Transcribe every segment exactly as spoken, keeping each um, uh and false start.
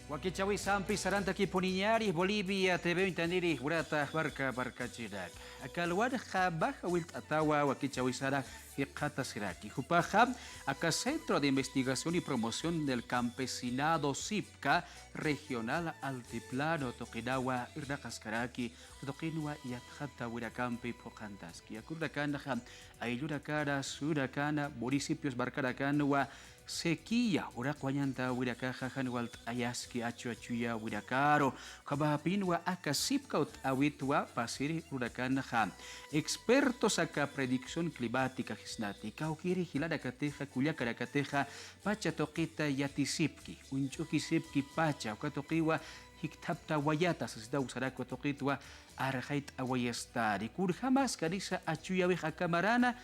Wakichäwisampi sarantakipuniñäni Bolivia T V uñtaniri urata marka markachirinaka. Aka alwanxa mä jawillt'atawa wakichäwisara jikxatasiraki. Jupaxa aka Centro de Investigación y Promoción del Campesinado, CIPCA, Regional Altiplano tuqinawa irnaqaskaraki, tuqinwa yatxatäwinakampi phuqhantaski. Aka urunakanxa ayllunakana, suyunakana, municipios markanakanwa sequía, uraq wañantäwinakaxa jan walt'ayaski achu achuyäwinakaru. Ukhamäpinwa aka CIPCA utt'äwitwa pasiri urunakanxa expertos aka predicción climática jisnati, kawkïri jilanakatixa, kullakanakatixa pacha tuqita yatisipki, uñch'ukisipki pacha, uka tuqiwa jikthaptawayata sasinaw sarakwa tuqitwa arxayt'awayastani. Kunjamaskanisa achuyäwix aka marana,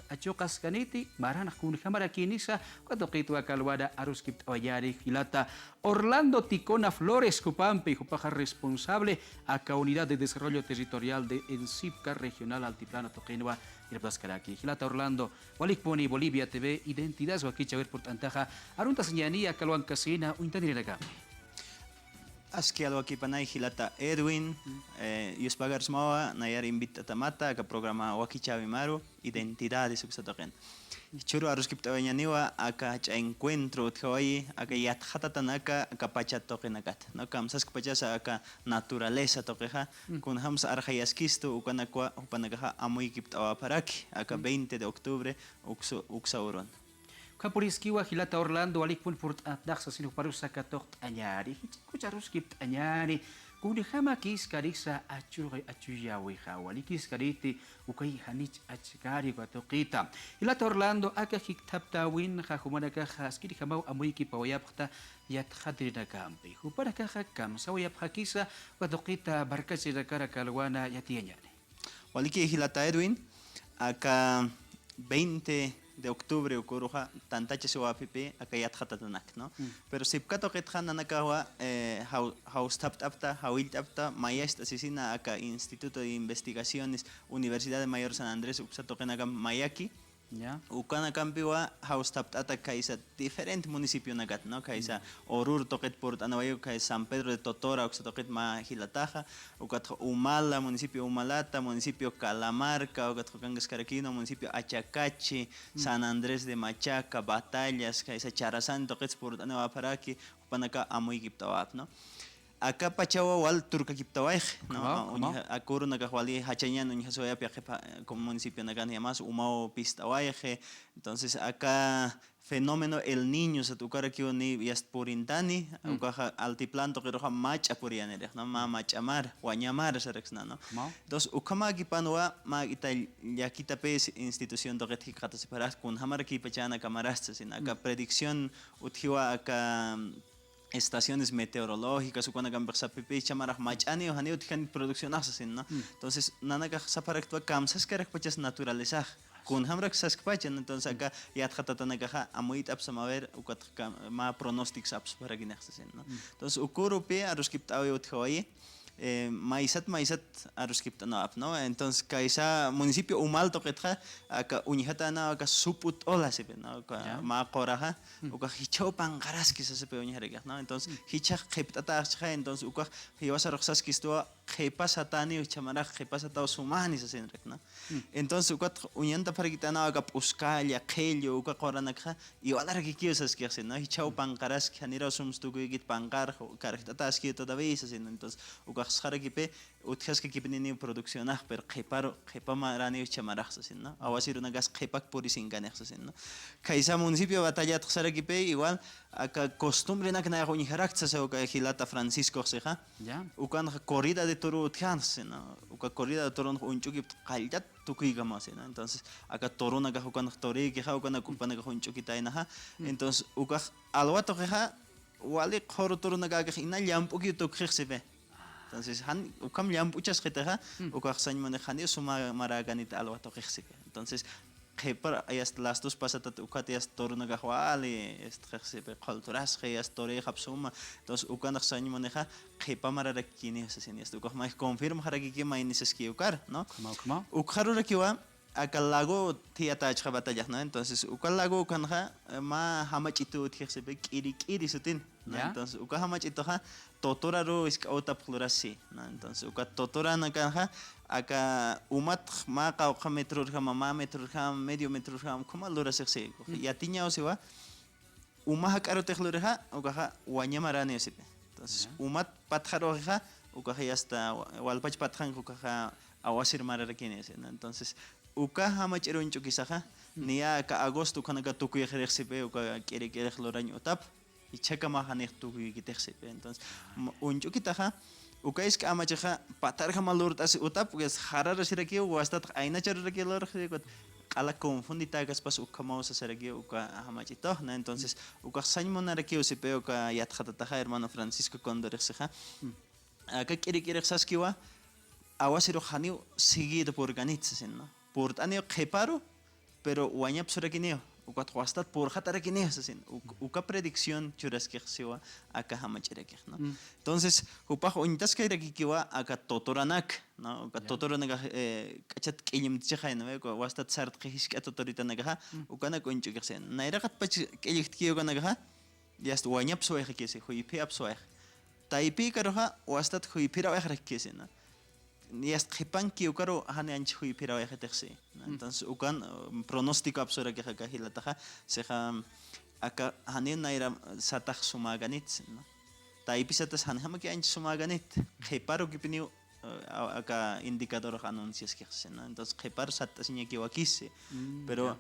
achuqaskaniti, maranx kunjamarakïnisa, uka tuqitwa aka alwana aruskipt'awañäni jilata Orlando Ticona Flores jupampi, jupaxa responsable aka Unidad de Desarrollo Territorial de ENCIPCA Regional Altiplano tuqinwa irptaskaraki. Jilata Orlando, walikpuni Bolivia T V Identidades wakichäwir purt'antaxa, aruntasiñäni aka alwankasina uñtanirinakama. Aski alwakipanay jilata Edwin, eh, yuspagarsmawa nayar invitatamata aka programa wakichäwimaru, Identidades uksa tuqin. Jichhüru aruskipt'awayañäniwa aka jach'a encuentro utjawayi, aka yatxatatanaka aka pacha tuqinakat, ¿no? Kamsaskpachasa aka naturaleza tuqixa, kunjamsa arxayaskistu, ukanakwa jupanakaxa amuykipt'awapxaraki aka veinte de octubre uksa, uksa urun. Ukhapuriskiwa jilata Orlando, walikpun purt'antax sasin juparusa katuqt'añäni, jichhakuch aruskipt'añäni, kunjamakïskarisa achu, achuyäwixa, walikïskariti, ukay janich achkari uka tuqita. Jilata Orlando, aka jikthaptäwinxa jumanakaxa askirjamaw amuykipawayapxta yatxatirinakampi. Jupanakaxa kamsawayapxakisa uka tuqita markachirinakar aka alwana yatiyañäni. Waliki jilata Edwin, aka veinte de octubre uka uruxa tantachasiwapxipï aka yatxatatanak, ¿no? Pero CIPCA tuqitxa nanakawa, eh, jaw-, jawst'apt'apxta, jawillt'apxta, mayacht'asisina aka Instituto de Investigaciones, Universidad de Mayor San Andrés, uksa tuqinakamp mayaki, Ya. Ukanakampiwa jawst'apt'ata khaysa diferente municipionakat, ¿no? Khaysa Oruro tuqit purt'anwayi, khaysa San Pedro de Totora uksa tuqit mä jilataxa, ukatxa Humala, municipio Humalata, municipio Calamarca, ukatxa ukankaskarakïnwa municipio Achacachi, San Andrés de Machaca, Batallas, khaysa Charazani tuqits purt'aniwapxaraki, jupanaka amuykipt'awapxi, ¿no? Aka pachawa wal turkakipt'awayxi, ¿no? Ukhamaw, ukhamaw. Uñja-, aka urunakax wali jachañan uñjasiwayapxi, qhipa, como municipionakan yamas, umaw pist'awayxi. Entonces, aka fenómeno El Niño sat ukarakiw niy yast purintani, ukaxa altiplano tuqiruxa mach'a puriyanirix, ¿no? Mä mach'a mar, waña mar saraksna, ¿no? Ukhamaw. Entonces, ukhamäkipanwa mä ita llakitapï institución tuqit jikxatasipxaraki, kunjamarakïpachan aka marasta, sino aka predicción utjiwa aka estaciones meteorológicas, ukanakampix sapxipï, jichha marax mach'aniw, janiw utjani produccionax sasin, ¿no? Entonces, nanakax sapxaraktwa kamsaskarakpachas naturalezax, kunjamarak saskpacha, ¿no? Entonces, aka yatxatatanakaxa amuyt'apxsma a ver, ukat mä pronósticos apxsparakïnix sasin, ¿no? Entonces, uka urupï aruskipt'awi utjawayi, eh, maysat, maysat aruskipt'anawapxi, ¿no? Entonces, khaysa municipio Humal tuqitxa, aka uñjatänaw aka Sup'u T'ola sipï, ¿no? Aka mä quraxa, ukax jichhaw panqaraski sasipï uñjarakix, ¿no? Entonces, jichhax qhipt'atäxchixay, entonces, ukax jiwasarux saskistuwa, qhipa satäniw, jichha marax qhipa sataw sumani sasinrak, ¿no? Entonces, ukat uñantapxarakïtanwa aka P'uskalla, Qhillu, uka quranakxa, iwalarakikiw saskixsi, ¿no? Jichhaw panqaraski, janiraw sums tukuykit panqarx, karjt'ataskiw todavía sasin, ¿no? Entonces, ukax sarakipï, utjaskakipininiw produccionax, pero qhiparu, qhipa maraniw jichha marax sasin, ¿no? Awasirunakas qhipak purisinkanix sasin, ¿no? Khaysa municipio Batallatx sarakipï, igual, aka costumbrenak nayax uñjarakta sasa uka jilata Franciscox sixa. Ya. Ukanxa corrida de toro utjänxa, ¿no? Uka corrida de toronxa uñch'ukipxta qalltat tukuykamaw sasin, ¿no? Entonces, aka toronakax ukanxa torïkixa, ukanak jupanakax uñch'ukitaynaxa. Entonces, ukax alwa tuqixa, wali qhuru toronakakix ina llamp'ukiw tukxix sipï. Entonces, jan, ukham llamp'uchasxitixa, ukax sañ munix janiw suma maräkanit alwa tuqix sipï. Entonces, qhipa, ya las dos pasatat ukat ya toronakax wali, este, qhix sipï, qhulturasxi, ya torïxap suma. Entonces, ukanx sañ munixa, qhipa mararakïniw sasin, ya ukax may confirmaxarakiki mayni saski ukar, ¿no? Ukhamaw, ukhamaw. Ukxarurakiwa, aka lago thiyatächxa Batallax, ¿no? Entonces, uka lago ukanxa, eh, mä jamach'itu utjix sipi, K'iri K'iri sutin, ¿no? Ya. Entonces, uka jamach'ituxa Totoraru jisk'a utapx lurasi, ¿no? Entonces, uka Totoranakanxa, aka umat mä qawqha metrorjama, mä metrorjama, medio metrorjama, ukhama lurasix si. Yatiñaw siwa, uma jak'arutix lurixa, ukaxa waña maraniw sipi. Entonces, ya, umat patxaruxixa, ukaxa ya está, wa-, walpach patxanxa, ukaxa awasir mararakiniw si, ¿no? Entonces, uka jamach'ir uñch'ukisaxa, niya aka agosto ukhanaka tukuyxirix sipi, uka K'iri K'irix lurañ utap, jichhakamax janix tukuykitix sipi. Entonces, ma-, uñch'ukitaxa, uka jisk'a jamachixa, patarjama lurt'asi utap, pues, jararasirakiw, wastat aynacharurakiw lurxi, ukat q'ala confunditäkaspas ukhamaw sasarakiw uka jamach'itux, ¿no? Entonces, ukax sañ munarakiw sipi, uka yatxatataxa, hermano Francisco Condorix sixa. Aka K'iri K'irix saskiwa, awasirux janiw seguido purkanit sasin, ¿no? Purt'aniw qhiparu, pero wañapsurakiniw, ukat wastat purxatarakiniw sasin. Uk-, uka predicción churaskix siwa aka jamach'irakix, ¿no? Entonces, jupax uñtaskayarakikiwa aka Totoranak, ¿no? Uka Totoranakax, eh, k'achat k'illimtchixay, ¿no? Uka wastat sartqi jisk'a Totoritanakaxa, ukanak uñch'ukix si. Nayraqatpach k'illiktki ukanakaxa, yast wañapsuwayxakisi, juyphiyapsuwayx. Taypïkaruxa, wastat juyphirawayxarakisi, ¿no? Yast qhipanki ukaru jani ancha juyphirawayxitix si, ¿no? Entonces, ukan, eh, pronóstico apsurakix aka jilataxa, sixa, aka janiw nayra satax sumäkanit, ¿no? Taypi satas janjamaki ancha sumäkanit, qhiparukipiniw, eh, a-, aka indicadorx anunciaskix si, ¿no? Entonces, qhiparu satt'asiñakiwakisi, pero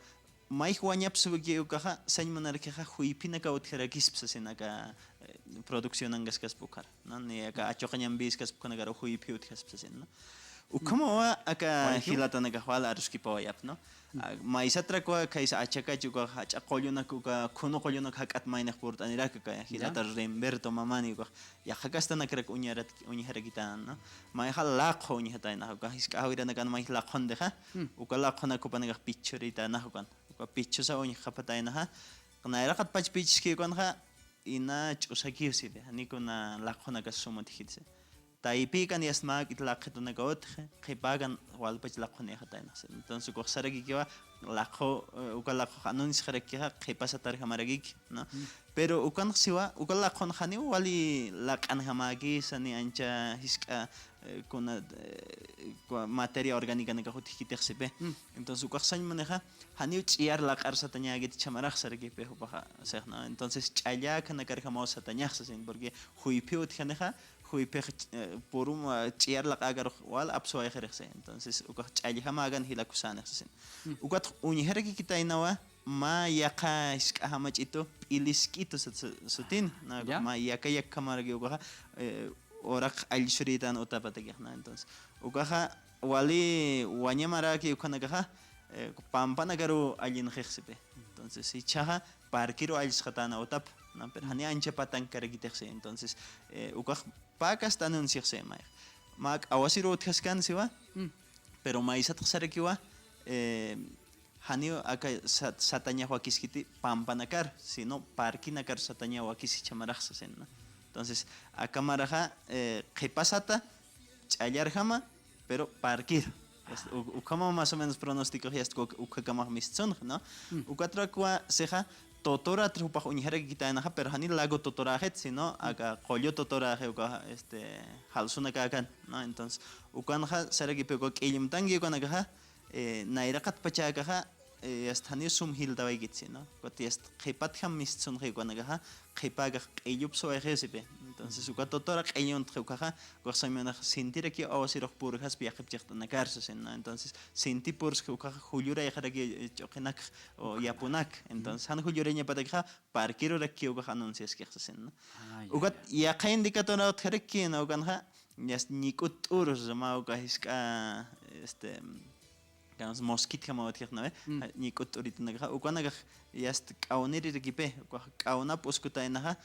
mayj wañapsuwaki ukaxa, sañ munarakixa, juyphinakaw utjarakispa sasin aka, eh, produccionankaskaspa ukhara, ¿no? Ni aka achuqañampïskaspa ukhanakaru juyphi utjaspa sasin, ¿no? Ukhamawa aka jilatanakax wal aruskipawayap, ¿no? Ah, maysatrakwa khaysa achakach ukax jach'a qullunak uka khunu qullunak jak'at maynix purt'anirak aka jilata Remberto Mamani ukax yaqha castanakarak uñarat-, uñjarakitän, ¿no? Mayxa laqhu uñjataynax, uka jisk'a jawiranakan mayj laqhuntixa, uka laqhunak jupanakax pichhurïtaynax ukan. Uka pichhusa uñjxapataynaxa, nayraqatpach pichhuski ukanxa, ina ch'usakiw sipi, janiw kuna laqhunakas sum utjkiti si. Taypïkan yast mäk'it laqhitunaka utji, qhipäkan walpach laqhunïxataynax si. Entonces, ukax sarakikiwa, laqhu, eh, uka laqhux anunciaxarakikixa, qhipa satarjamarakiki, ¿no? Pero ukanx siwa, uka laqhun janiw wali laq'anjamäkisa, ni ancha jisk'a, eh, kuna, eh, kua-, materia orgánicanakax utjkitix sipi. Entonces, ukax sañ munixa, janiw ch'iyar laq'ar satañäkit chhamarax sarakipi jupaxa, six, ¿no? Entonces, ch'alläkanakarjamaw satañax sasin, porque juyphi utjanixa, juyphix, eh, purum, ah, ch'iyar laq'äkarux wal apsuwayxirix si. Entonces, ukax ch'alljamäkan jilakusanix sasin. Ukat uñjarakikitaynawa, mä yaqha jisk'a jamach'itu, P'ilisk'itu sat-, su-, sutin, ¿no? Ya. Mä yaka yakkhamarakiw ukaxa, eh, uraqx allsurïtän utapatakix, ¿no? Entonces, ukaxa wali wañamaräki ukhanakaxa, eh, pampanakaru allinxix sipi. Entonces, jichhaxa parkiru allsxatäna utap, ¿no? Pero jani ancha patankarakitix si. Entonces, eh, ukax pä casta anunciax si mayx. Mä k'awasiru utjaskan siwa, pero maysatx sarakiwa, eh, janiw aka sat-, satañax wakiskiti pampanakar, sino parkinakar satañaw wakisi chhamarax sasin, ¿no? Entonces, aka maraxa, eh, qhipa sata, ch'allarjama, pero parkir. Est-, u-, ukhama más o menos pronóstico yast uk-, ukhakamx mistsunx, ¿no? Ukatrakwa sixa, Totorat jupax uñjarakikitaynaxa, pero jani lago Totoraxit, sino aka qullu Totoraxi uka, este, jalsunakäkan, ¿no? Entonces, ukanxa sarakipi uka k'illimtanki ukanakaxa, eh, nayraqat pachäkaxa, eh, yast janiw sum jiltawaykit si, ¿no? Ukat yast qhipatjam mistsunxi ukanakaxa, qhipäkax q'illupsuwayxi sipi. Entonces, uka Totora q'illuntxi ukaxa, ukax sañ munax sintirakiw awasirux purjaspi yaqhip chiqt'anakar sasin, ¿no? Entonces, sinti pursxi ukaxa jullurayxaraki, eh, ch'uqinakx o yapunak. Entonces, jan jullurañapatakixa, parkirurakki ukax anunciaskix sasin, ¿no? Ah, ya, ukat ya. Yaqha indicadora utjaraki, ¿no? Ukanxa, yast ñik'ut t'ur, mä uka jisk'a, este, digamos, mosquitjamaw utjix, ¿no ve? Mm. Ja, ñik'ut t'uritanakaxa, ukanakax yast k'awnirirakipi, ukax k'awnap uskutaynaxa,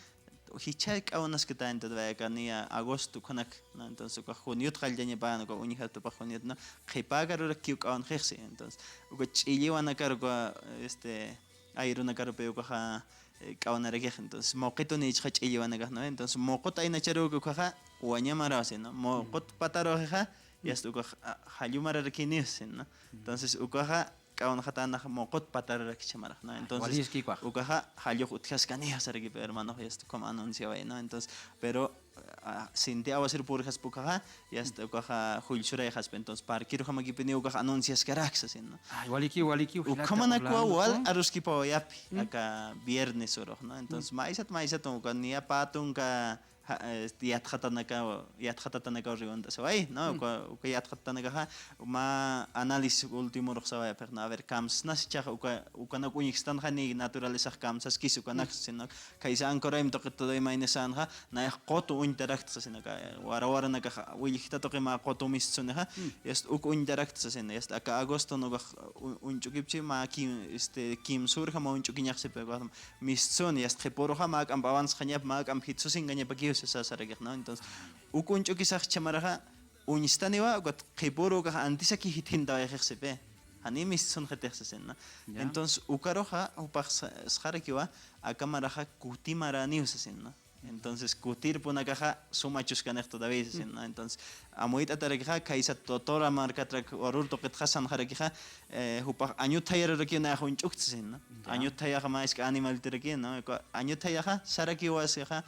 jichha k'awnaskatayna todavía aka niya agosto ukhanak, ¿no? Entonces, ukax juniot qalltañapäna, uka uñjatupax juniot, ¿no? Qhipäkarurakkiw k'awnxix si. Entonces, uka ch'illiwanakar uka, este, ayrunakarupi ukaxa, eh, k'awnarakix. Entonces, muqitun jichha ch'illiwanakax, ¿no? Entonces, muqut aynacharuki ukaxa, wañamarawsi, ¿no? Muqut pataruxixa, Yasta ukax, ah, jallumararakiniw sasin, ¿no? Entonces, ukaxa, k'awanxatänax muqut patararak jichha marax, ¿no? Entonces, ukaxa, jallux utjaskaniw sarakipï, hermano, yasta ukham anunciaway, ¿no? Entonces, pero, ah, sinti awasir purxaspa ukaxa, yasta ukaxa, jullsuray jaspa. Entonces, parquerujamakipiniw ukax anunciaskarak sasin, ¿no? Ay, walikiw, walikiw, jilata Ukhamanak Orlando, wal aruskipawayapi, aka viernes urux, ¿no? Entonces, maysat, maysat, uka niya pä tunka, ja, este, yatxatanakaw, yatxatatanakaw riwant'asiway, ¿no? Uka, uka yatxatatanakaxa, mä análisis último urux sawayapxi, ¿no? A ver, kamsnas jichhax uka, ukanak uñjstanxa ni naturalezax kamsaskis ukanak, sino khaysa Anchoraymi tuqit todo imayni sänxa, nayax qutu uñtaraktxa, sino aka wara waranakax willjta tuqi mä qutu mistsunixa, yasta uk uñtaraktxa, sino yasta aka agoston ukax u-, uñch'ukipchi mä kim, este, kimsürjam uñch'ukiñax sipï, ukax mistsun, yasta qhipüruxa mä k'amp avanzxañap, mä k'amp jitsusinkañapakiw sasa sarakix, ¿no? Entonces, uk uñch'ukisax jichha maraxa, uñstaniwa, ukat qhipüru ukax antisaki jitjintawayxix sipï. Janiw mistsunxitix sasin, ¿no? Entonces, ukaruxa, jupax sa-, sxarakiwa, aka maraxa kuti maräniw sasin, ¿no? Entonces, kutirpunakaxa suma chuskanix todavía sasin, ¿no? Entonces, amuyt'atarakixa, khaysa Totora markatrak urur tuqitxa sanxarakixa, eh, jupax añut jayararakiw nayax uñch'ukt sasin, ¿no? Añut jayaxa mä jisk'a animaltirakiw, ¿no? Añut jayaxa, sarakiwa sixa,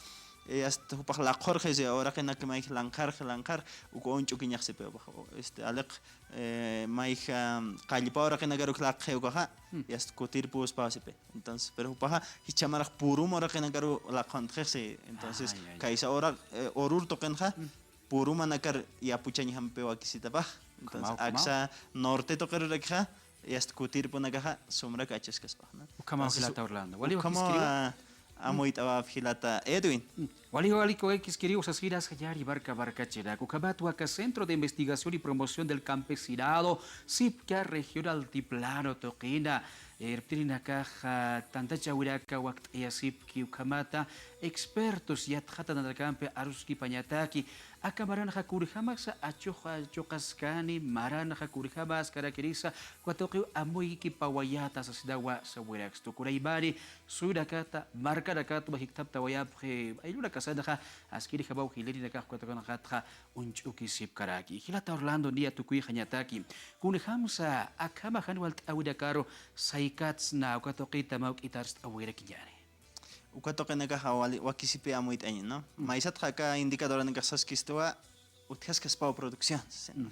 eh, hasta jupax laqxurxi si, uraqinak mayj lanqharxi, lanqharxi, uka uñch'ukiñax sipï, jupax, este, aliq, eh, mayj, am, qallpa uraqinakaruk laqxi ukaxa, yasta kutirpüspaw sipï. Entonces, pero jupaxa, jichha marax puruma uraqinakaru laqxuntxixi. Entonces, khaysa ura, eh, urur tuqinxa, purumanakar yapuchañjampi wakisitapax. Entonces, aksa norte tuqirurakixa, yasta kutirpunakaxa, sumrak achaskaspax, ¿no? Ukhamaw jilata Orlando. Wali wakiskiriwa. Amuyt'awayap jilata Edwin. Wali, wali, wakiskiriw sasirasa yari barca, barca chirak. Ukhamat waka Centro de Investigación y Promoción del Campesinado, sipka región altiplano tuqina. Irptirinakax, ah, tantachawiraka wakt'ayasipki ukhamata expertos yatxatanakampi aruskipañataki. Aka maranxa kunjamasa achux, achuqaskani, maranxa kunjamaskarakirisa, uka tuqiw amuyikipawayata sasinawa sawirakstu. Kunaymani, suynakata, markanakatwa jikthaptawayapxi, ayllunakasanxa, askirjamaw jilïrinakax uka tuqinakatxa uñch'ukisipkaraki. Jilata Orlando, niya tukuyxañataki. Kunjamsa, akhama jan walt'äwinakaru, saykatsna, uka tuqita mawk'itarst'awirakiñäni. Uka tuqinakaxa wali, wakisipï amuyt'aña, ¿no? Maysatxa aka indicadoranakax saskistuwa, utjaskaspaw producción, sasin.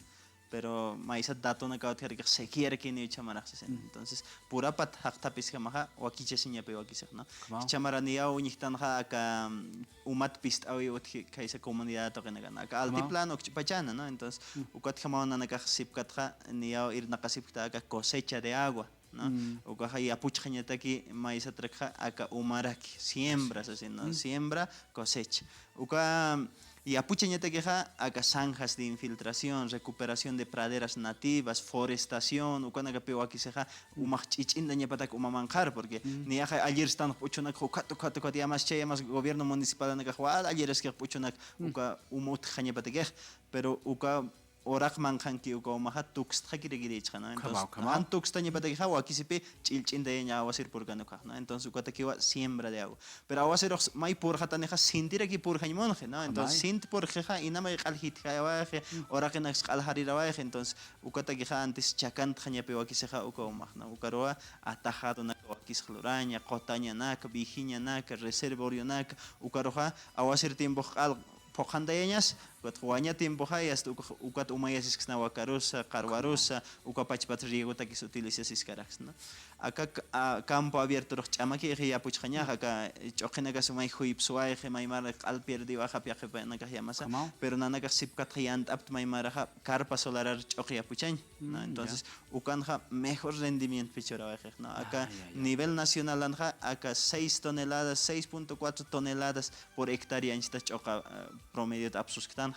Pero maysat datonakaw utjarakix sequíarakiniw jichha marax, sasin. Entonces, purapat jaqthapiskamaxa, wakichasiñapï wakisix, ¿no? Jichha mara niyaw uñjtanxa aka, mm, umat pist'äwiw utji khaysa comunidad tuqinakan. Aka altiplano ukch'pachana, ¿no? Entonces, ukatjamaw nanakax sipkatxa, niyaw irnaqasipkta aka cosecha de agua, ¿no? Ukaxa yapuchxañataki maysatrakxa aka umaraki, siembra, sasin, ¿no? Siembra, cosecha. Uka yapuchañatakixa aka zanjas de infiltración, recuperación de praderas nativas, forestación, ukanakapï wakisixa umax ch'ich'intañapatak uma manqhar, porque niyaxa allirstanx p'uchunak, ukat, ukat, ukat, yamas chay, yamas gobierno municipalanakax wal alliraskix p'uchunak, uka uma utjxañapatakix, pero uka uraq manqhanki uka umaxa tukstxakirakirïchxa, ¿no? Entonces, jan tukstañapatakixa wakisipï ch'illch'intayaña awasir purkan ukax, ¿no? Entonces, ukatakiwa siembra de agua. Pero awasirux may purxatanixa sintiraki purxañ munxi, ¿no? Entonces, sint purxixa inamay q'al jitjayawayxi, uraqinaks q'al jarirawayxi. Entonces, ukatakixa antes chakantxañapï wakisixa uka umax, ¿no? Ukaruwa atajadonaka wakisx luraña, qutañanaka, vigiñanaka, reservorionaka, ukaruxa awasir tiempox q'al phuqhantayañas, ukat waña tiempoxa, yasta ukat, ukat umayasisksna wakarusa, qarwarusa, uka pachpat riegotakis utilizasiskaraksna. Aka, a, campo abiertorux ch'amakïxi yapuchxañax, aka ch'uqinakas may juypsuwayxi, may mara q'al pierdiwaxa, piaqhipanakax yamasa, pero nanakax sipkatxa yant'apt may maraxa, carpa solarar ch'uq yapuchañ, ¿no? Entonces, ukanxa mejor rendimiento pichurawayxix, ¿no? Aka nivel nacionalanxa, aka seis toneladas, seis punto cuatro toneladas por hectárea anchhita ch'uqa, eh, promediot apsusktanxa.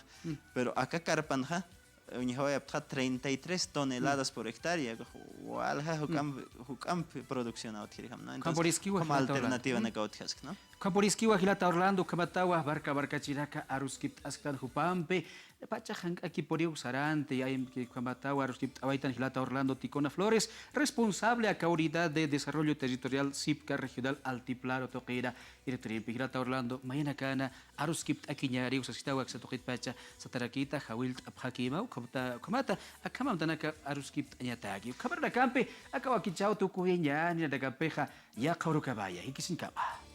Pero aka carpanxa, eh, uñjawayaptxa treinta y tres toneladas por hectárea. Walja juk'amp, juk'amp producción utjirjam, ¿no? Entonces, ukham alternativanakaw utjask, ¿no? Ukham puriskiwa jilata Orlando, ukhamatawa barca, barca chiraka aruskipt'asktan jupampi. Pacha jank'akipuriw saranti, ay, ukhamataw aruskipt'awaytan jilata Orlando Ticona Flores, responsable aka Unidad de Desarrollo Territorial sipka Regional Altiplano tuqina. Irtirimpi jilata Orlando, mayanakana aruskipt'akiñäniw sasktawa aksa tuqitpacha, satarakita jawillt'apxakima, ukhamata, ukhamata, akhamamtanaka aruskipt'añataki. Ukhamaranakampi, aka wakichäw tukuyañäni, nanakampixa, yaqha urukamaya, jikisiñkama.